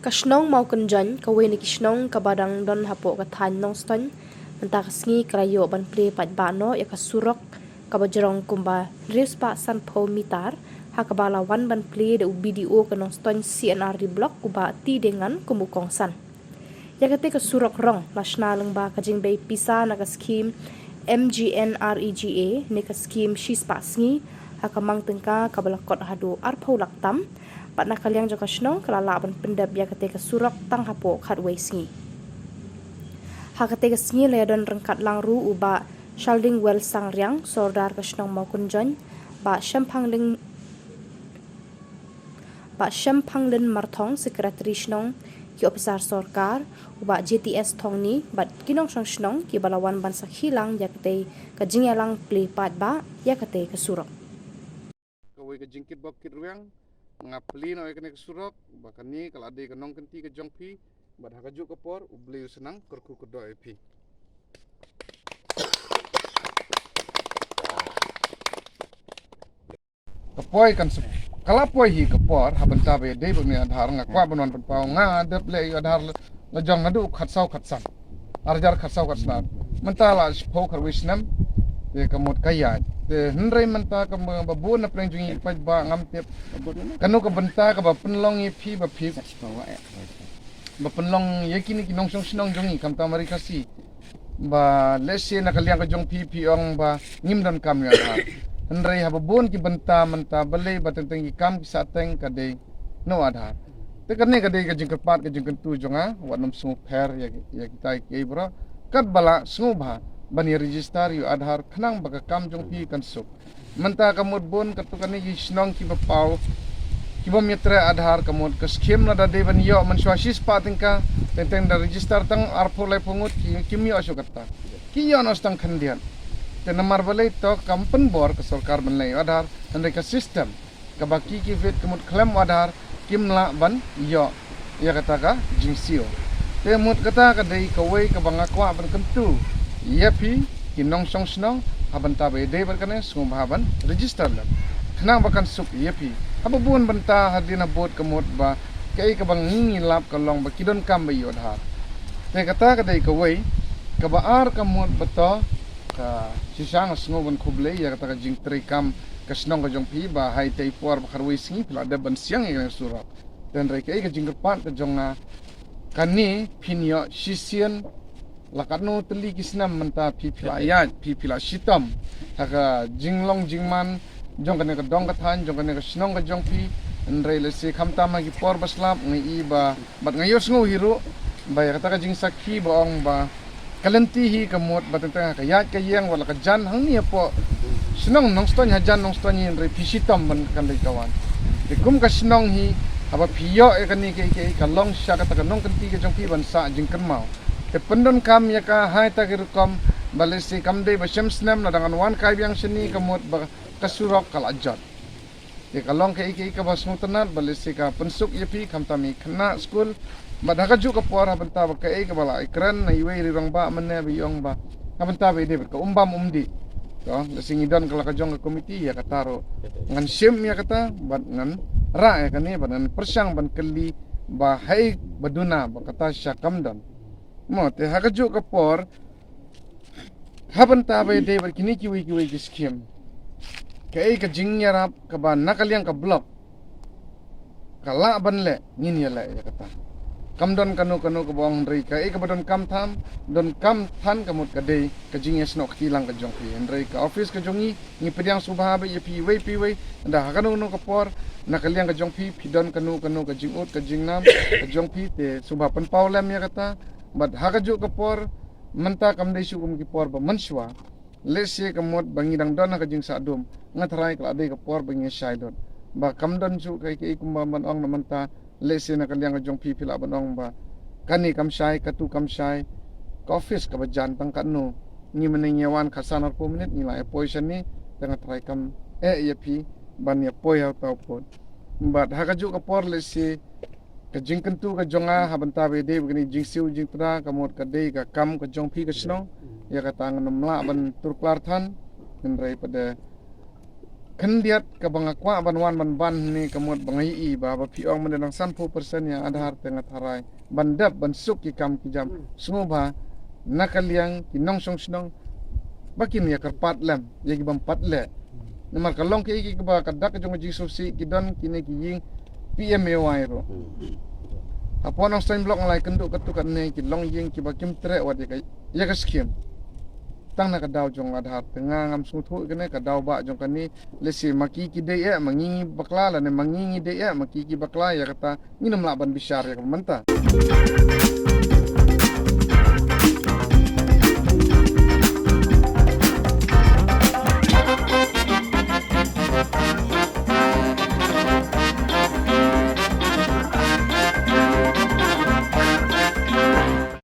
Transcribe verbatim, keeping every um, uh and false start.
Ka shnong Mawkynjoin, kawei na ki shnong kaba dang don hapoh ka thaiñ Nongstoiñ, mynta ka sngi ka la ïoh ban plie paidbah noh ïa ka surok kaba jrong kumba hynriew spah sanphew mitar, ha kaba la wan ban plie da u B D O ka Nongstoiñ C and R D Block, u Bah T. Diengan, kum u kongsan. Ïa katei ka surok rong la shna lyngba ka jingbei pisa na ka skhim M G N R E G A, ne ka skhim shispah sngi, ha ka mang tyngka kaba la kot haduh arphew lak tam, bad na ka liang jong ka shnong ka la lah ban pyndep ïa katei ka surok tang hapoh khatwei sngi. Ha katei ka sngi la ïadon ryngkat lang ruh u Bah Shaldingwell Sangriang, Sordar ka shnong Mawkynjoin, Bah Shemphanglin, Bah Shemphanglin Marthong, Secretary shnong, ki ophisar sorkar, u Bah J T S Thongni, bad ki nongshong shnong kiba la wan ban sakhi lang ïa katei ka jingïalang plie paidbah ïa katei ka surok. Kawei ka jingkit bok kit rwiang, nga plie noh ïa kane ka surok, ba kane ka la dei ka nongkynti ka jong phi, bad ha kajuh ka por, U Blei u sa nang kyrkhu kyrdoh ïa phi. Ka poi kan sep-, ka la poi hi ka por, ha bynta ba ïadei bad une u Aadhaar, nga kwah ban wan pynpaw, nga dep leh ïa u Aadhaar la, la jong naduh khatsaw khatsan. Arhajar khatsaw khatsan. Mynta la shiphew khatwei snem. Te ka mut ka ïaid. Te hynrei mynta ka ba, ba bun na pdeng jong ngi paidbah ngam tip kano ka bynta kaba pynlong ïa phi ba phi, ba pynlong ïa kine ki nongshong shnong jong ngi, khamtam Ri Khasi. Ba lehse na ka liang ka jong phi phi ong ba ngim donkam ïa u Aadhaar. Hynrei haba bun ki bynta mynta balei ba teng teng ki kam ki sah teng ka dei na u Aadhaar. Te kane ka dei ka jingkyrpad ka jingkyntu jong nga, wat nym sngewpher ïa, ïa kita kiei baroh. Katba lah sngewbha ban ïa register ïa u Aadhaar khnang ba ka kam jong phi kan suk. Mynta ka mut bun katto katne ki shnong kiba paw, ki bym ïatrei Aadhaar, ka mut ka skhim lada dei ban ïoh mynshuwa shispah tyngka, teng teng da register tang arphew laiphew ngut ki, kim ïoh shuh kata. Ki ïoh noh tang khyndiat. Te namar balei? To kam pynbor ka sorkar ban leh ïa u Aadhaar, hynrei ka system kaba ki ki vet ka mut khlem u Aadhaar kim lah ban ïoh ïa kata ka jingsiew. Te mut kata ka dei kawei kaba nga kwah ban kyntu ïa phi ki nongshong shnong, ha bynta ba ïadei bad kane sngewbha ban register lem, khnang ba kan suk ïa phi. Haba bun bynta hadien habud ka mut ba kaei kaba ngi ngi lap ka long ba ki donkam ba ïoh u Aadhaar. Te kata ka dei kawei. Kaba ar ka mut ba to, ka shisha nga sngew ban khublei ïa kata ka jingtrei kam ka shnong ka jong phi, ba ha itei i por ba khatwei sngi phi la dep ban siang ïa kane ka surok. Te hynrei kaei ka jingkyrpad ka jong nga, kane phin ïoh shisien, la katno tylli ki snem mynta phi, phi la ïaid, phi, phi la shitom ha ka jinglong jingman jong kane ka dong ka thaiñ, jong kane ka shnong ka jong phi. Hynrei lehse khamtam ha ki por ba slap nga i ba, bad nga ïohsngew hi ruh ba ïa kata ka jingsakhi ba ong ba ka lynti hi ka mut ba teng teng ha ka ïaid ka ïeng wat la ka jan hangne hapoh shnong Nongstoiñ, hajan Nongstoiñ hi, hynrei phi shitom ban kan dei ka wan. Te kum ka shnong hi, haba phi ïoh ïa kane kaei kaei ka long sha kata ka nongkynti ka jong phi ban sah jingkynmaw. Te pyndonkam ïa ka ha ita ki rukom, ba lehse kam dei ba shem snem lada ngan wan kai biang shane ka mut ba ka surok ka la jot. Te ka long kaei kaei kaba sngewtynnat, ba lehse ka pynsuk ïa phi khamtam i khynnah skul. Bad ha kajuh ka por ha bynta ba kaei kaba la i kren na iwei i rangbah mynne ba i ong ba ha bynta ba i dei bad ka um bam um dih. To lehse ngi don ka la ka jong ka komiti ïa kata ruh ngan shim ïa kata bad ngan rah ïa kane bad ngan pyrshang ban kylli ba haei ba duna ba kata shisha kam don. Mo, te ha kajuh ka por, ha bynta ba ïadei bad kine kiwei kiwei ki skhim, kaei ka jingïarap kaba na ka liang ka block ka lah ban leh, ngin ïaleh ïa kata. Kam don kano kano kaba ong, hynrei kaei kaba donkam than, donkam than ka mut ka dei ka jingïasnoh kti lang ka jong phi. Hynrei ka office ka jong ngi, ngi pdiang sngewbha bha ïa phi iwei pa iwei, lada ha kano kano ka por na ka liang ka jong phi phi don kano kano ka jingud ka jingnam ka jong phi, te sngewbha pynpaw lem ïa kata. Bad ha kajuh ka por, mynta kam dei shuh kum ki por ba mynshuwa. Lehse ka mut ba ngi dang don ha ka jingsahdum, nga tharai ka la dei ka por ba ngi shai lut. Ba kam don shuh kaei kaei kumba ban ong na mynta, lehse na ka liang ka jong phi phi lah ban ong ba kane kam shai, katu kam shai, ka office kaba jan tang katno. Ngi mynne ngi wan khatsan arphew minit ngi la ïa poi shane, te nga tharai kam eh ïa phi ban ïa poi ha uta u pud. Bad ha kajuh ka por lehse ka jingkyntu ka jong nga ha bynta ba ïadei bad kane ka jingsiew jingtda, ka mut ka dei ka kam ka jong phi ka shnong. Ïa kata ngan ym lah ban tur klar than, hynrei pat de Khyndiat kaba nga kwah ban wan ban ban hangne ka mut ba nga ïohi ba, ba phi ong mynta dang sanphew percent ïa Aadhaar te nga tharai ban dep ban suk ki kam ki jam. Sngewbha na ka liang ki nongshong shnong ba kin ïa kyrpad lem ïa ki bym pat leh. Namar ka long kaei kaei kaba ka dak ka jong ka jingsngewsih, ki don kine ki ïing P M A Y ruh. Hapoh Nongstoiñ Block nga la ïakynduh katto katne, ki long ïing kiba kim treh wat ïa ka, ïa ka skim. Tang na ka daw jong Aadhaar te nga ngam sngewthuh kane ka daw ba jong kane. Lehse ma ki ki dei eh ma ngi ngi bakla, lane ma ngi ngi dei eh ma ki ki bakla, ïa kata ngin ym lah ban bishar ïa ka mynta.